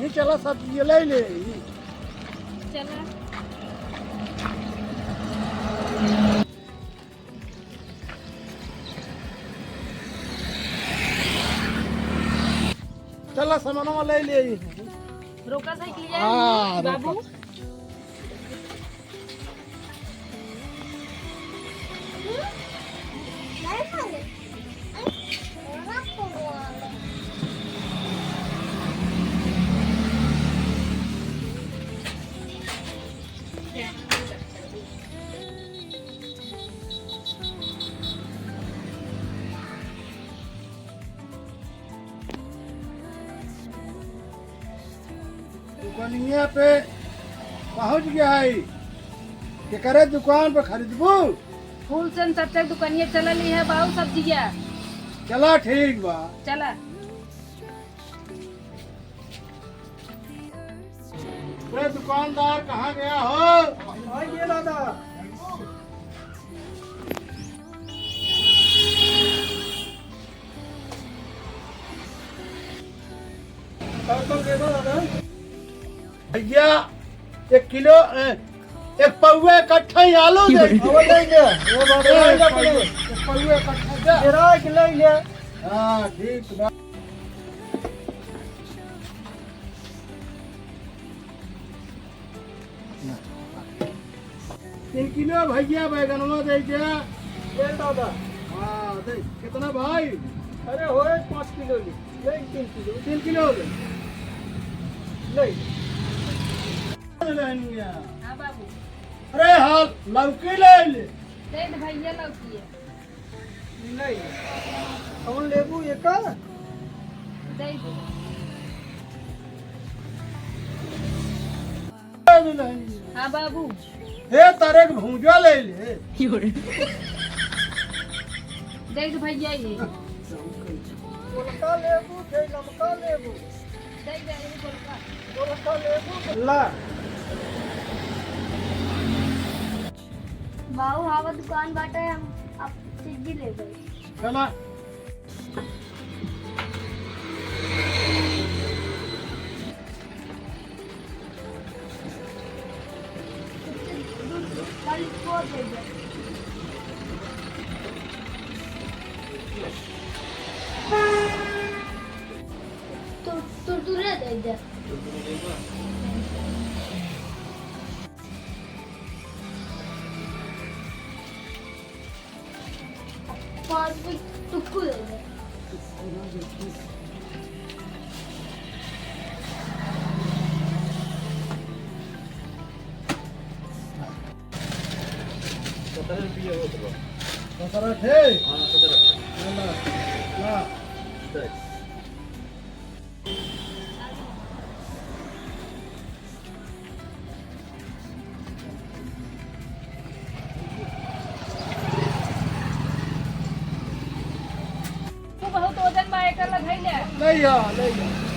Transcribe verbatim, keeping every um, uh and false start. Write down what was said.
ये चला सब ये ले ले। चला। चला सामानवा ले ले। रोका साइकिल हाँ, बाबू। रोका। दुकानिया पे पहुँच गया है। केकरे दुकान पे खरीदबू? फूल चंद चाचा दुकानिया चलल ही है बाऊ सब्जिया। चला ठीक बा। चला। अरे दुकानदार कहाँ गया हो? आ गया दादा। भैया, एक किलो, ए, एक पौवे इकट्ठा ही आलू दे। आलू दे दे। ये बात ए, नहीं अपने। एक पौवे इकट्ठा दे। तेरा एक ले ले। हाँ, ठीक बा। तीन किलो भैया बैगनवा दे दे। ले दादा। हाँ, दे। कितना भाई? अरे, होए पाँच किलो ले। ले तीन किलो। तीन किलो हो गए। ले। हाँ बाबू। अरे, हाँ, लौकी ले ले। दे दे भैया, लौकी है। नहीं। कौन लेबू एका? दे दे। हाँ बाबू। हे तारे के भूजा ले ले। दे दे भैया ये। गोलका लेबू, के लमका लेबू? दे दे, ये गोलका। गोलका लेबू। ला। बाबू, हवा दुकान बाटे, हम आप चीज भी ले गए। चला। तू, तू, तू रे दे दे। पाँच रुपये टुक्कू दे दे। सत्रह रुपये होत बा। सत्रह थे? हाँ, सत्रह। ना, ना। ना। दस। तू बहुत वजन बा, एकर ला धइले। नहीं है, नहीं है।